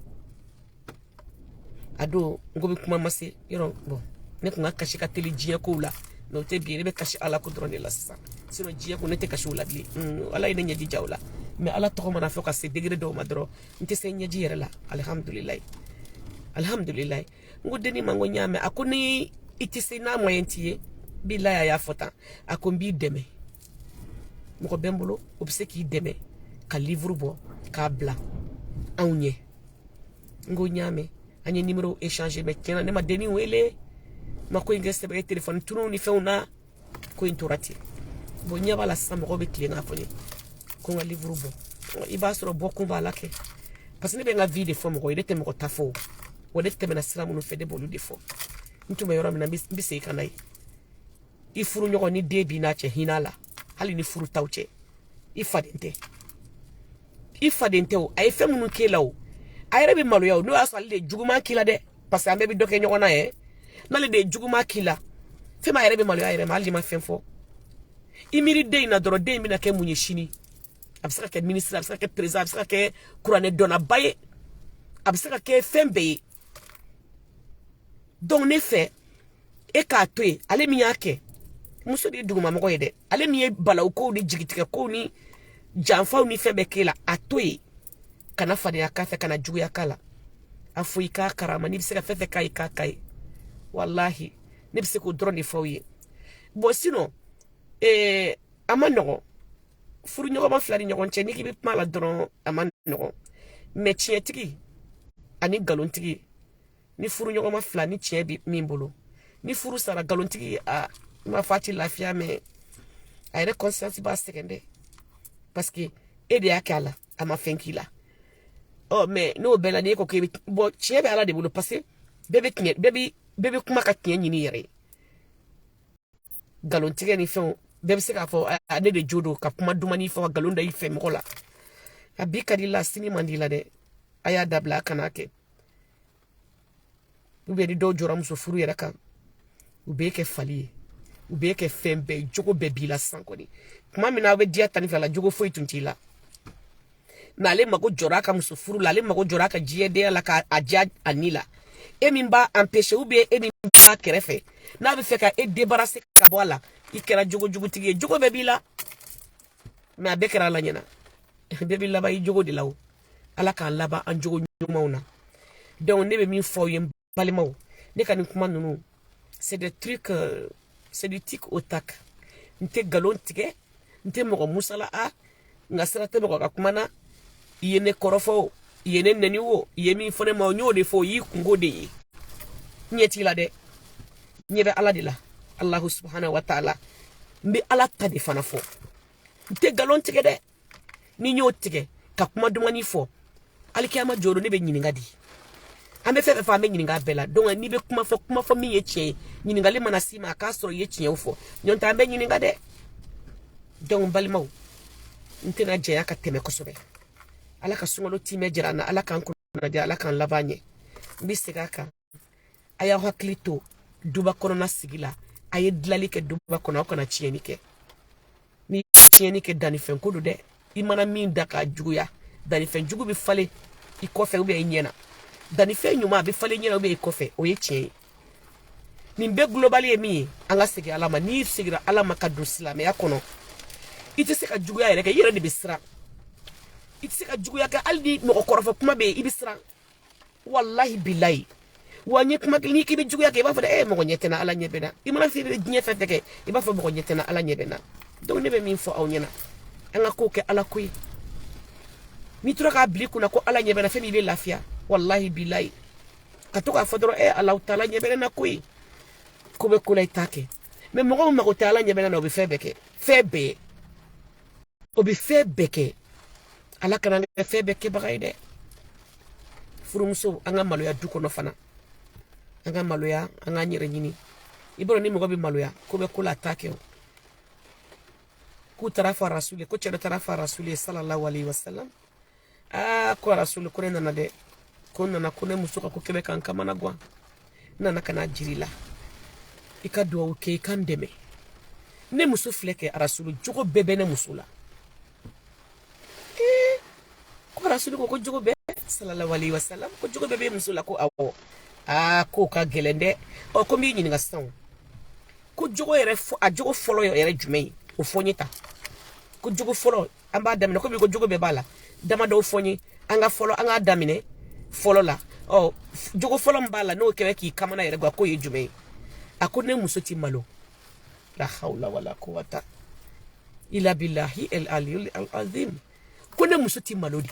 A don, n ko bɛ kuma ma se yɔrɔ. Bon, ne kun ka kasi ka teli diɲɛ kow la, mais o tɛ bi. Ne bɛ kasi Ala ko dɔrɔn de la sisan. Sinon diɲɛ ko, ne tɛ kasi o la bilen. Ala ye ne ɲɛji ja o la, mais Ala tɔgɔ mana fɔ ka se degré dɔw ma dɔrɔn, n tɛ se ɲɛji yɛrɛ la. Alihamudulilayi, alihamudulilayi. N ko denni ma, n ko n y'a mɛn. A ko ni i tɛ se n'a moyen t'i ye, bilayi, a y'a fɔ tan. A ko: "N b'i dɛmɛ, mɔgɔ bɛ n bolo, o bɛ se k'i dɛmɛ ka livre bɔ k'a bila anw ɲɛ." N ko n y'a mɛn. An ye numéro échanger, mais tiɲɛna, ne ma denni wele, ma ko in kɛ sɛbɛ ye. Téléphone tunu ni fɛnw na, ko in tora ten. Bon, ɲɛ b'a la sisan, mɔgɔw bɛ tilen k'a fɔ n ye ko n ka livre bɔ. I b'a sɔrɔ bɔkun b'a la kɛ, parce que ne bɛ n ka vie de fɔ mɔgɔ ye. Ne tɛ mɔgɔ ta fɔ o wa. Ne tɛmɛna sira minnu fɛ, ne b'olu de fɔ. N tun bɛ yɔrɔ min na, n bɛ segin ka na yen. I furu ɲɔgɔn, ni den b'i n'a cɛ, hinɛ la. Hali ni furu t'aw cɛ, i faden tɛ, i faden tɛ o. A ye fɛn minnu k'e la o, a yɛrɛ bɛ maloya o. N'o y'a sɔrɔ ale de ye juguman k'i la dɛ, parce que an bɛɛ bɛ dɔ kɛ ɲɔgɔn na yɛ. N'ale de ye juguman k'i la, fɛn min, a yɛrɛ bɛ maloya a yɛrɛ ma, hali n'i ma fɛn fɔ. I miiri den in na dɔrɔn, den in bɛna kɛ mun ye sini? A bɛ se ka kɛ ministre, a bɛ se ka kɛ président, a bɛ se ka kɛ kuranɛ dɔnnaba ye, a bɛ se ka kɛ fɛn bɛɛ ye. Donc ne fɛ, e k'a to yen. Ale min y'a kɛ, muso de ye dugumamɔgɔ ye dɛ. Ale min ye balawu kow ni jigitigɛ kow ni janfaw ni fɛn bɛɛ k'e la, a to yen. Kana fadenya k'a fɛ, kana juguya k'a la. A fɔ i k'a karama. N'i bɛ se ka fɛn fɛn k'a ye, k'a k'a ye. Walahi, ne bɛ se k'o dɔrɔn de fɔ aw ye. Bon, sinon a ma nɔgɔn furuɲɔgɔnma fila ni ɲɔgɔn cɛ. N'i k'i bɛ kuma la dɔrɔn, a ma nɔgɔn. Mais tiɲɛtigi ani nkalontigi, ni furuɲɔgɔnma fila, ni tiɲɛ bɛ min bolo, ni furu sara, nkalontigi, a n m'a fɔ a ti lafiya, mais a yɛrɛ conscience b'a sɛgɛn dɛ, parce que e de y'a kɛ a la, a ma fɛn k'i la. Ɔ, mais n'o bɛɛ la, n'e ko k'e bɛ bɔn, tiɲɛ bɛ Ala de bolo, parce que bɛɛ bɛ tiɲɛ, bɛɛ bɛ kuma ka tiɲɛ ɲini i yɛrɛ ye. Nkalontigɛ ni fɛnw, bɛɛ bɛ se k'a fɔ ne de jo don, ka kuma dumani fɔ, ka nkalon da i fɛ mɔgɔ la. A bi ka di la, sini man di la dɛ. A y'a dabila, a kana kɛ. Ou bien ni dɔw jɔra muso furu yɛrɛ kan, u b'e kɛ fali ye, u b'e kɛ fɛn bɛɛ ye. Jogo bɛɛ b'i la sisan kɔni. Tuma min na aw bɛ diya 12 la, jogo foyi tun t'i la. Mais ale mago jɔra a ka muso furu la, ale mago jɔra a ka diɲɛdenya la, k'a diya a ni la. E min b'a empêcher ou bien e min b'a kɛrɛfɛ n'a bɛ fɛ ka e débarrasser ka bɔ a la, i kɛra jogojugutigi ye. Jogo bɛɛ b'i la, mais a bɛɛ kɛra Ala ɲɛna. Bɛɛ b'i laban i jogo de la. O Ala k'an laban an jogo ɲumanw na. Donc ne bɛ min fɔ aw ye, n balimaw, ne ka nin kuma ninnu, c'est des trucs, c'est du tic au tac. N tɛ nkalon tigɛ, n tɛ mɔgɔ musala, a nka sira tɛ mɔgɔ ka kuma na. I ye ne kɔrɔfɔ o, i ye ne nɛni o, i ye min fɔ ne ma o, n y'o de fɔ. O y'i kungo de ye. N ɲɛ t'i la dɛ, n ɲɛ bɛ Ala de la, Alahu subahana wa taala. N bɛ Ala ta de fana fɔ. N tɛ nkalon tigɛ dɛ. Ni n y'o tigɛ ka kuma dumani fɔ, alikiyama jɔyɔrɔ, ne bɛ ɲininka di. An bɛ fɛn fɛn fɔ, an bɛ ɲininka bɛɛ la. Donc n'i bɛ kuma fɔ, kuma fɔ min ye tiɲɛ ye. Ɲininkali mana s'i ma, a k'a sɔrɔ i ye tiɲɛw fɔ, ɲɔntɛ an bɛ ɲininka dɛ. Donc n balimaw, n tɛna janya ka tɛmɛ kosɛbɛ. Ala ka sunkalo timɛ jira an na. Ala k'an kunnadiya, Ala k'an laban ɲɛ. N bɛ segin a kan: a y'aw hakili to duba kɔnɔna sigi la. A ye dilanli kɛ duba kɔnɔ, aw kana tiɲɛni kɛ. Ni tiɲɛni kɛ, dannifɛn ko don dɛ. I mana min da k'a juguya, dannifɛn jugu bɛ falen i kɔfɛ ou bien i ɲɛna. Dannifɛn ɲuman, a bɛ falen ɲɛna ou bien i kɔfɛ. O ye tiɲɛ ye. Nin bɛɛ global ye min ye, an ka segin Ala ma. N'i seginna Ala ma ka don silamɛya kɔnɔ, i tɛ se ka juguya yɛrɛ kɛ. I yɛrɛ de bɛ siran. I tɛ se ka juguya kɛ. Hali ni mɔgɔ kɔrɔfɔ kuma bɛ yen, i bɛ siran, walahi bilayi. Wa n ye kuma kelen, n'i k'i bɛ juguya kɛ, i b'a fɔ dɛ, mɔgɔ ɲɛ tɛ n na, Ala ɲɛ bɛ n na. I mana fɛn bɛ diɲɛ fɛn fɛn kɛ, i b'a fɔ mɔgɔ ɲɛ tɛ n na, Ala ɲɛ bɛ n na. Donc ne bɛ min fɔ aw ɲɛna, an ka kow kɛ Ala ko ye. N'i tora k'a bila i kunna ko Ala ɲɛ bɛ n na, fɛn min bɛ lafiya, walahi bilayi. Ka to k'a fɔ dɔrɔn, Alahu taala ɲɛ bɛ ne na koyi. Ko bɛ ko la, i t'a kɛ. Mais mɔgɔ min mago tɛ Ala ɲɛ bɛ ne na, o bɛ fɛn bɛɛ kɛ, fɛn bɛɛ, o bɛ fɛn bɛɛ kɛ. Ala kana kɛ fɛn bɛɛ kɛbaga ye dɛ. Furumuso, an ka maloya du kɔnɔ fana. An ka maloya, an k'an yɛrɛ ɲini. I b'a dɔn, ni mɔgɔ bɛ maloya, ko bɛ ko la, a t'a kɛ. O k'u taara fɔ Rasuli, ko cɛ dɔ taara fɔ Rasuli ye, sallallahu alaihi wasallam. Aa, ko Rasuli, ko ne nana dɛ, ko n nana ko ne muso ka ko kɛbɛ k'an kamana gan. N nana ka na jiri la, i ka duwawu kɛ, i ka n dɛmɛ. Ne muso filɛ kɛ, Rasulu, jogo bɛɛ bɛ ne muso la. Ee, ko Rasulu ko jogo bɛɛ, sallallahu alaihi wasallam, ko jogo bɛɛ bɛ muso la? Ko awɔ. Aa, k'o ka gɛlɛn dɛ. Ɔ, ko n b'i ɲininka sisan, ko jogo yɛrɛ, a jogo fɔlɔ yɛrɛ jumɛn ye? O fɔ n ye ta. Ko jogo fɔlɔ, an b'a daminɛ komi ko jogo bɛɛ b'a la, damadɔw fɔ n ye. An ka fɔlɔ, an k'a daminɛ fɔlɔ la. Ɔ, jogo fɔlɔ min b'a la, n'o kɛra k'i kamana yɛrɛ gan, k'o ye jumɛn ye? A ko ne muso ti malo. La hawla wala quwwata illa billahi el aliyul azim. Ko ne muso ti malo di.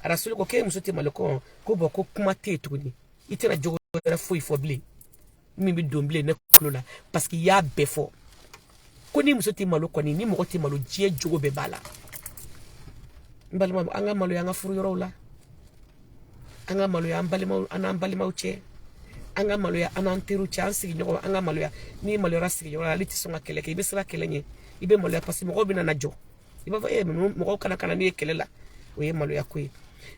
Rasuli ko k'e muso ti malo? Ko bɔn, ko kuma tɛ yen tuguni. I tɛna jogo wɛrɛ foyi fɔ bilen min bɛ don bilen ne tulo la, parce que i y'a bɛɛ fɔ. Ko ni muso tɛ malo kɔni, ni mɔgɔ tɛ malo, diɲɛ jogo bɛɛ b'a la. N balima, an ka maloya an ka furu yɔrɔw la. An ka maloya an balimaw, an n'an balimaw cɛ. An ka maloya an n'an teriw cɛ, an sigiɲɔgɔnw, an ka maloya. N'i maloyara sigiɲɔgɔn la, ale tɛ sɔn ka kɛlɛ kɛ. I bɛ siran kɛlɛ ɲɛ, i bɛ maloya, parce que mɔgɔw bɛ na jɔ. I b'a fɔ e mɔgɔw kana ne ye kɛlɛ la. O ye maloya ko ye.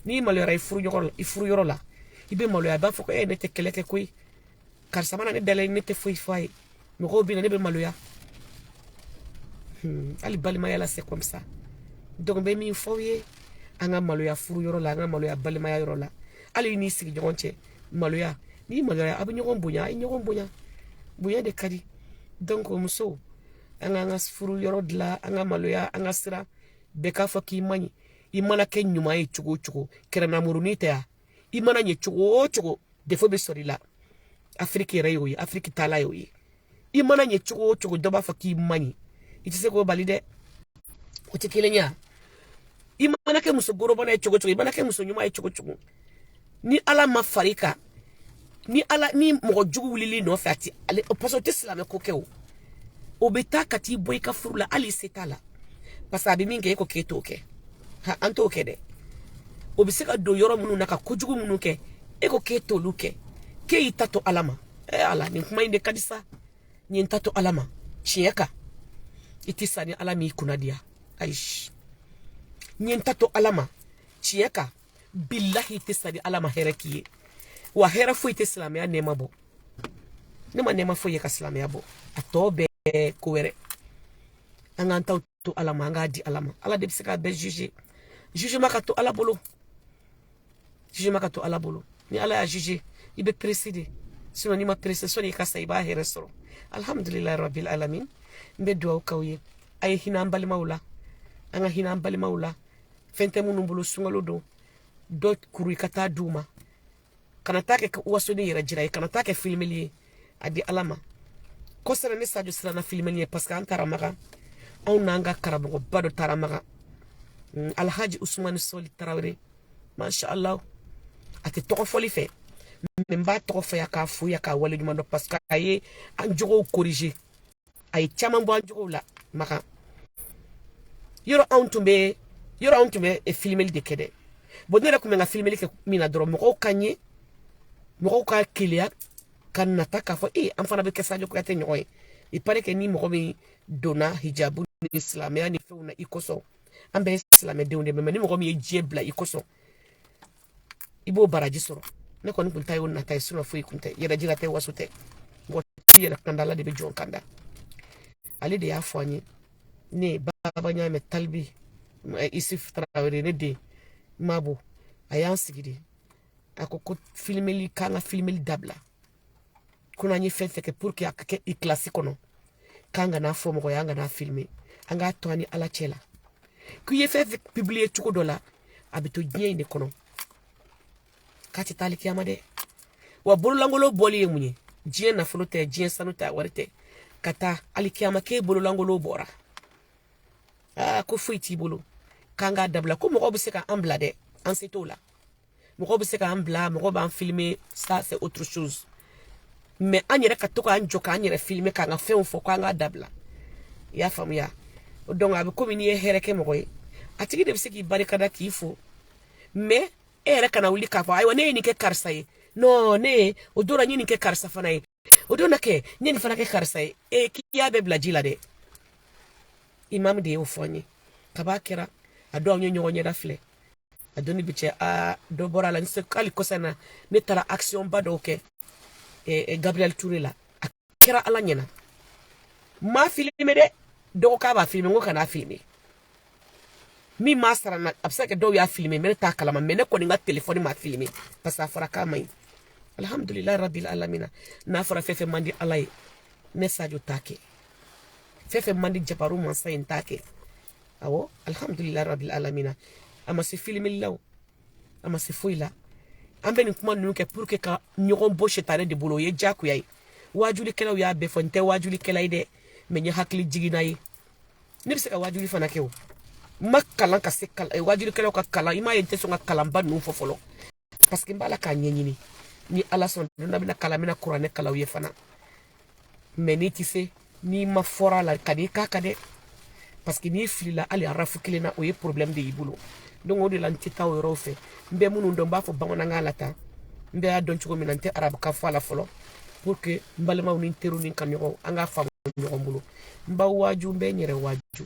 N'i maloyara i furu ɲɔgɔn la, i furu yɔrɔ la, i bɛ maloya. I b'a fɔ ko e ne tɛ kɛlɛ kɛ koyi. Karisa mana ne dala, ne tɛ foyi fɔ a ye. Mɔgɔw bɛ na, ne bɛ maloya. Hali balimaya la, c'est comme ça. Donc n bɛ min fɔ aw ye, an ka maloya furu yɔrɔ la, an ka maloya balimaya yɔrɔ la, hali n'i sigiɲɔgɔn cɛ, maloya. N'i maloya, a bɛ ɲɔgɔn bonya. A ye ɲɔgɔn bonya, bonya de ka di. Donc musow, an k'an ka furu yɔrɔ dilan, an ka maloya, an ka siran bɛɛ k'a fɔ k'i man ɲi. I mana kɛ ɲuman ye cogo o cogo, kɛrɛnamurunin tɛ yan. I mana ɲɛ cogo o cogo, défaut bɛ sɔrɔ i la. Afiriki yɛrɛ y'o ye, Afiriki taala y'o ye. I mana ɲɛ cogo o cogo, dɔ b'a fɔ k'i man ɲi. I tɛ se k'o bali dɛ. O tɛ kelen ye. I mana kɛ muso gorobana ye cogo o cogo, i mana kɛ muso ɲuman ye cogo o cogo, ni Ala ma far'i kan, ni Ala ni mɔgɔ jugu wulili nɔfɛ, a ti ale, parce que o tɛ silamɛ ko kɛ. O bɛ taa ka t'i bɔ i ka furu la, hali i se t'a la, parce que a bɛ min kɛ, e ko k'e t'o kɛ. Ha, an t'o kɛ dɛ. O bɛ se ka don yɔrɔ minnu na ka kojugu minnu kɛ, e ko k'e t'olu kɛ, k'e y'i ta to Ala ma. Ɛ Ala, nin kuma in de ka di sa. N ye n ta to Ala ma tiɲɛ kan. I tɛ sa ni Ala m'i kunna diya. Ayi, n ye n ta to Ala ma tiɲɛ kan. Bilahi, i tɛ sa ni Ala ma hɛrɛ k'i ye. Wa hɛrɛ foyi tɛ silamɛya nɛɛma bɔ. Ne ma nɛɛma foyi ye ka silamɛya bɔ. A tɔ bɛɛ ko wɛrɛ. An k'an taw to Ala ma, an k'a di Ala ma. Ala de bɛ se k'a bɛɛ juger. Jugement ka to Ala bolo, jugement ka to Ala bolo. Ni Ala y'a juger, I bɛ pressé de, sinon n'i ma pressé, sɔnni i ka sa, i b'a hɛrɛ sɔrɔ. Alhamdulilayi rabil alamin. N bɛ dugawu k'aw ye, a ye hinɛ an balimaw la, an ka hinɛ an balimaw la. Fɛn tɛ minnu bolo, sunkalo don, dɔ kuru i ka taa d'u ma. Kana taa kɛ waso ni yɛrɛ jira ye, kana taa kɛ filimeli ye, a di Ala ma kosɛbɛ. Ne Sadio siranna filimeli ye parce que an taara Maga, anw n'an ka karamɔgɔba dɔ taara Maga, Alhaji Usumani Sɔli Tarawele, masha Allah. A tɛ tɔgɔ fɔli fɛ, mais n b'a tɔgɔ fɔ yan k'a fo yan, k'a waleɲuman dɔn, parce que a ye an jogow corriger, a ye caman bɔ an jogow la Maga. Yɔrɔ anw tun bɛ, yɔrɔ anw tun bɛ filimeli de kɛ dɛ. Bon, ne yɛrɛ tun bɛ n ka filimeli kɛ min na dɔrɔn, mɔgɔw ka ɲɛ, mɔgɔw ka keleya ka nata k'a fɔ ee, an fana bɛ kɛ Sadio Kuyate ɲɔgɔn ye. Il paraît que ni mɔgɔ min donna hijabu ni silamɛya ni fɛnw na i kosɔn, an bɛɛ ye silamɛdenw de, mais ni mɔgɔ min ye diɲɛ bila i kosɔn, i b'o baraji sɔrɔ. Ne kɔni kun ta y'o nata ye, sinon foyi kun tɛ, yɛrɛ jira tɛ, waso tɛ, mɔgɔ t'i yɛrɛ kanda, Ala de bɛ jɔn kanda. Ale de y'a fɔ an ye, ne baba ɲaamɛ Talibi Isuf Tarawele, ne den Mabo, a y'an sigi de, a ko ko filimeli, k'an ka filimeli dabila, ko n'an ye fɛn fɛn kɛ pour que a ka kɛ i kilasi kɔnɔ, k'an kana fɔ mɔgɔ ye, an kana filmer, an k'a to an ni Ala cɛ la, k'i ye fɛn fɛn publier cogo dɔ la, a bɛ to diɲɛ in de kɔnɔ, k'a tɛ taa alikiyama dɛ. Wa bololankolon bɔli ye mun ye? Diɲɛ nafolo tɛ, diɲɛ sanu tɛ, a wari tɛ. Ka taa alikiyama, k'e bololankolon bɔra, aa, ko foyi t'i bolo. K'an k'a dabila, ko mɔgɔw bɛ se k'an bila dɛ, an se t'o la. Mɔgɔw bɛ se k'an bila, mɔgɔw b'an filmer, ça c'est autre chose, mais an yɛrɛ ka to k'an jɔ k'an yɛrɛ filmer, k'an ka fɛnw fɔ, k'an k'a dabila. I y'a faamuya? Donc a bɛ komi n'i ye hɛrɛ kɛ mɔgɔ ye, a tigi de bɛ se k'i barikada, k'i fo, mais e yɛrɛ kana wuli k'a fɔ ayiwa, ne ye nin kɛ karisa ye, non, ne ye o don n ye nin kɛ karisa fana ye, o don na kɛ n ye nin fana kɛ karisa ye, e k'i y'a bɛɛ bila ji la dɛ. Imam de y'o fɔ an ye. Kaba kɛra a don, anw ye ɲɔgɔn ɲɛda filɛ, a donni bi cɛ, aa, dɔ bɔra a la. Hali kɔsa na, ne taara action ba dɔw kɛ Gabriel Touré la, a kɛra Ala ɲɛna, ma filmer dɛ. Dɔgɔ k'a b'a filmer, n ko kan'a filmer. Min m'a sara na, a bɛ se ka kɛ dɔw y'a filmer, mais ne t'a kalama, mais ne kɔni ka téléphone m'a filmer parce que a fɔra k'a man ɲi. Alhamdulilayi rabil alamina. N'a fɔra fɛn fɛn man di Ala ye, ne Sadio t'a kɛ. Fɛn fɛn man di jabaru mansa ye, n t'a kɛ. Awɔ, alhamdulilayi rabil alamina. A ma se filimeli la o, a ma se foyi la. An bɛ nin kuma ninnu kɛ pour que ka ɲɔgɔn bɔ sitanɛ de bolo, o ye diyagoya ye. Waajulikɛlaw y'a bɛɛ fɔ. N tɛ waajulikɛla ye dɛ, mais n ye hakili jiginna ye. Ne bɛ se ka waajuli fana kɛ o, n ma kalan ka se waajulikɛlaw ka kalan. I m'a ye, n tɛ sɔn ka kalanba ninnu fɔ fɔlɔ parce que n b'a la k'a ɲɛɲini. Ni Ala sɔnna, don dɔ bɛna kalan, n bɛna kuranɛ kalan u ye fana. Mais n'i tɛ se, n'i ma fɔra a la, ka n'i k'a kan dɛ, parce que n'i filila hali arafu kelen na, o ye problème de y'i bolo. Donc o de la n tɛ taa o yɔrɔw fɛ. N bɛ minnu dɔn, n b'a fɔ bamanankan la tan, n bɛ y'a dɔn cogo min na. N tɛ arabukan fɔ a la fɔlɔ pour que n balimaw ni n teriw ni n kanuɲɔgɔnw, an k'a faamu ɲɔgɔn bolo. N b'aw waaju, n bɛ n yɛrɛ waaju.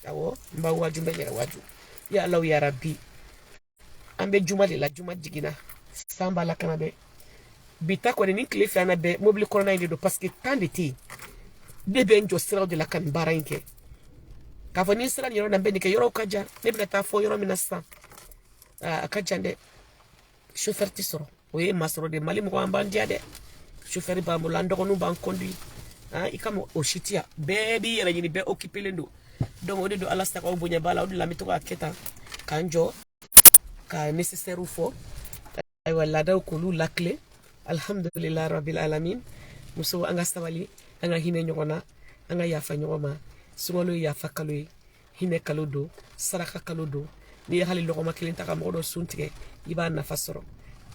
Awɔ, n b'aw waaju, n bɛ n yɛrɛ waaju. Ya Alaw ya Rabi, an bɛ juma de la, juma jiginna, san b'a la kana dɛ. Bi ta kɔni ni tile fila na bɛɛ mobili kɔnɔna in de don, parce que temps de tɛ yen. Ne bɛ n jɔ siraw de la ka nin baara in kɛ, k'a fɔ ni n sera nin yɔrɔ la, n bɛ nin kɛ. Yɔrɔw ka jan, ne bɛna taa fɔ yɔrɔ min na sisan, a ka jan dɛ, chauffeur tɛ sɔrɔ. O ye masɔrɔ de. Mali mɔgɔ, an b'an diya dɛ, chauffeur b'an bolo, an dɔgɔninw b'an conduit. I ka o si ti yan, bɛɛ b'i yɛrɛ ɲini, bɛɛ occupé don. Donc o de don, Ala sagaw bonya b'a la, o de la an bɛ to k'a kɛ tan, k'an jɔ ka nécessaire fɔ. Ayiwa, laadaw k'olu lakile. Alhamdulilah rabil alamin. Musow, an ka sabali, an ka hinɛ ɲɔgɔn na, an ka yafa ɲɔgɔn ma. Sunkalo ye yafa kalo ye, hinɛ kalo don, saraka kalo don. N'i ye hali lɔgɔma kelen ta ka mɔgɔ dɔ sun tigɛ, i b'a nafa sɔrɔ.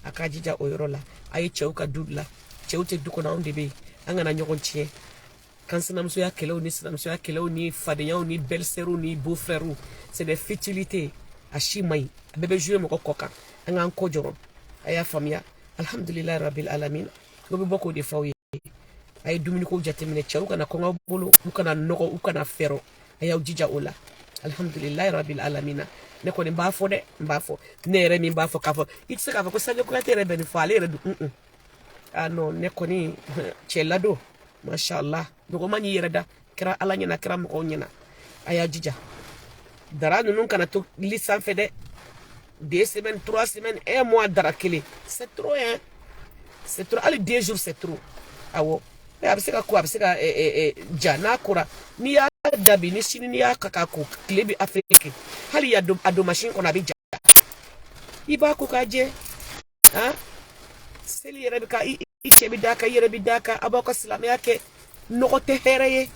A k'a jija o yɔrɔ la. A ye cɛw ka du dilan, cɛw tɛ du kɔnɔ, anw de bɛ yen. An kana ɲɔgɔn tiɲɛ kan, sinamusoya kɛlɛw ni sinamusoya kɛlɛw ni fadenyaw ni belle-sœurs ni beau-frères, c'est des futilités, a si man ɲi, a bɛɛ bɛ jouer mɔgɔ kɔ kan. An k'an kɔ jɔrɔ. A y'a faamuya? Alhamdulilayi rabil alamin. N ko bɛ bɔ k'o de fɔ aw ye. A ye dumuniko jateminɛ, cɛw kana kɔngɔ bolo, u kana nɔgɔ, u kana fɛrɔ, a y'aw jija o la. Alhamdulilayi rabil alamina. Ne kɔni b'a fɔ dɛ, n b'a fɔ, ne yɛrɛ min b'a fɔ, k'a fɔ i tɛ se k'a fɔ ko Sadio Kuyate yɛrɛ bɛ nin fɔ, ale yɛrɛ dun. Ah non, ne kɔni cɛ ladon, masha Allah, mɔgɔ man y'i yɛrɛ da, kɛra Ala ɲɛna, kɛra mɔgɔw ɲɛna. A y'a jija, dara ninnu kana to li sanfɛ dɛ. 2 semaines, 3 semaines, un mois, dara kelen, c'est trop hein. C'est trop. Hali 2 jours, c'est trop. Awɔ, a bɛ se ka ko, a bɛ se ka ja. N'a kora, n'i y'a da bi ni sini, n'i y'a ka k'a ko, tile bɛ Afiriki, hali a don mansin kɔnɔ, a bɛ ja. I b'a ko k'a jɛ. Han, seli yɛrɛ bɛ ka i cɛ bɛ d'a kan, i yɛrɛ bɛ d'a kan, a b'aw ka silamɛya kɛ. Nɔgɔ tɛ hɛrɛ ye.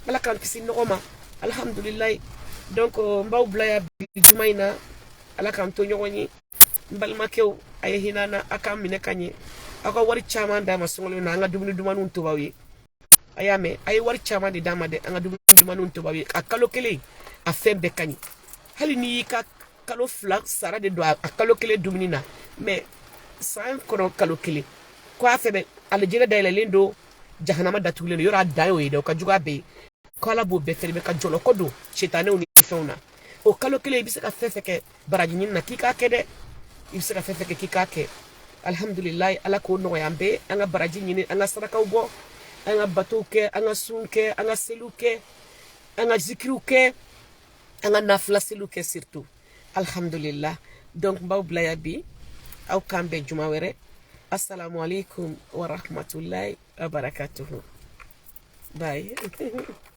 Ala k'an kisi nɔgɔ ma. Alihamudulilayi. Donc n b'aw bila yan bi juma in na. Ala k'an to ɲɔgɔn ye. N balimakɛw, a ye hinɛ an na, a k'an minɛ ka ɲɛ. Aw ka wari caman d'a ma sunkalo na, an ka dumuni dumanniw to aw ye. A y'a mɛn, a ye wari caman de d'a ma dɛ, an ka dumuni dumanniw to aw ye. A kalo kelen, a fɛn bɛɛ ka ɲi. Hali n'i y'i ka kalo 2 sara de don a kalo kelen dumuni na, mais san kɔnɔ kalo kelen ko a fɛ bɛ alijinɛ dayɛlɛlen don, jahanama datugulen don. Yɔrɔ a dan y'o ye dɛ, o ka jugu a bɛɛ ye. Ko Ala b'o bɛɛ fɛrɛ ka jɔlɔkɔ don sitanɛw ni fɛnw na. O kalo kelen, i bɛ se ka fɛn fɛn kɛ baraji ɲini na, k'i k'a kɛ dɛ. I bɛ se ka fɛn fɛn kɛ, k'i k'a kɛ. Alihamudulilayi, Ala k'o nɔgɔya an bɛɛ. An ka baraji ɲini, an ka sarakaw bɔ, an ka batow kɛ, an ka sun kɛ, an ka seliw kɛ, an ka zikiriw kɛ, an ka nafila seliw kɛ surtout. Alhamdulillah. Donc n b'aw bila yan bi. Aw k'an bɛn juma wɛrɛ. Assalamu alaikum wa rahmatullahi wa barakatuhu. Bye.